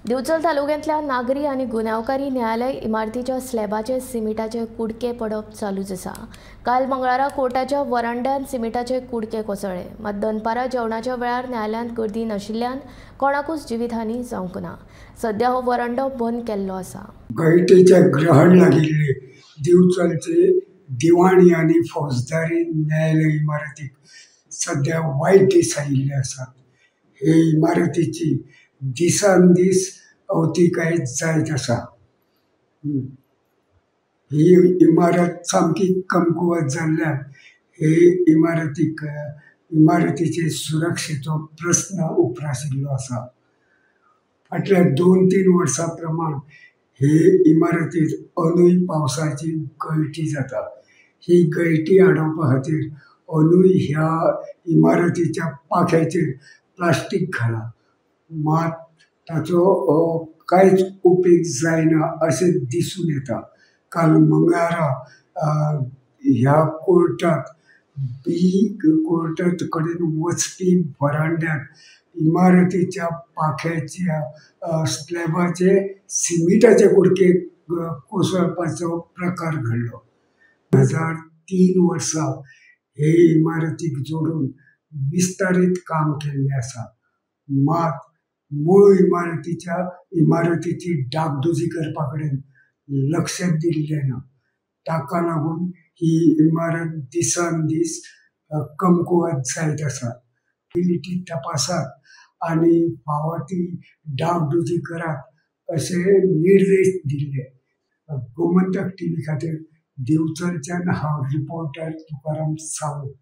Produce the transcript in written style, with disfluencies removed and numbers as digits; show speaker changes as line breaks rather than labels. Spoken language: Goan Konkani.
दिवचल तालुक्यांतल्या नागरी आनी गुन्यांवकारी न्यायालय इमारतीच्या स्लॅबाचे सिमिटाचे कुडके पडप चालूच आसा. काल मंगळारा कोर्टाच्या वरांड्यान सिमिटाचे कुडके कोसळ्ळे. मात दनपारा जेवणाच्या वेळार न्यायालयांत गर्दी नाशिल्ल्यान कोणाकूच जिवीतहानी जावंक ना. सध्या हो वरांडो बंद केल्लो आसा.
गळटेचे ग्रहण लागिल्ले दिवचलचे दिवाणी आनी फौजदारी न्यायालय इमारतीक सध्या वायट दीस आयिल्ले आसात. हे इमारतीची दिसान दीस अवतिकाय जायत आसा. ही इमारत सामकी कमकुवत जाल्ल्यान हे इमारतीचे सुरक्षेचो प्रस्न उप्राशिल्लो आसा. फाटल्या 2-3 वर्सां प्रमाण हे इमारतीत अंदूय पावसाची गळटी जाता. ही गळटी आडोवपा खातीर अंदूय ह्या इमारतीच्या पाख्याचेर प्लास्टीक घाला, मात ताचो कांयच उपेग जायना अशें दिसून येता. काल मंगळारा ह्या कोर्टात बी कोर्टात कडेन वचपी वरांड्यात इमारतीच्या पाख्याच्या स्लॅबाचे सिमिटाचे कुडके कोसळपाचो प्रकार घडलो. 2003 वर्सा हे इमारतीक जोडून विस्तारीत काम केल्लें आसा. मात मूळ इमारतीची डागडुजी करपा कडेन लक्ष दिल्लें ना. ताका लागून ही इमारत दिसान दीस कमकुवत जायत आसा. ती तपासात आनी फावो ती डागडुजी करात अशे निर्देश दिल्ले. गोमंतक टीव्ही खातीर दिवचलच्यान हांव रिपोर्टर तुकाराम सावंत.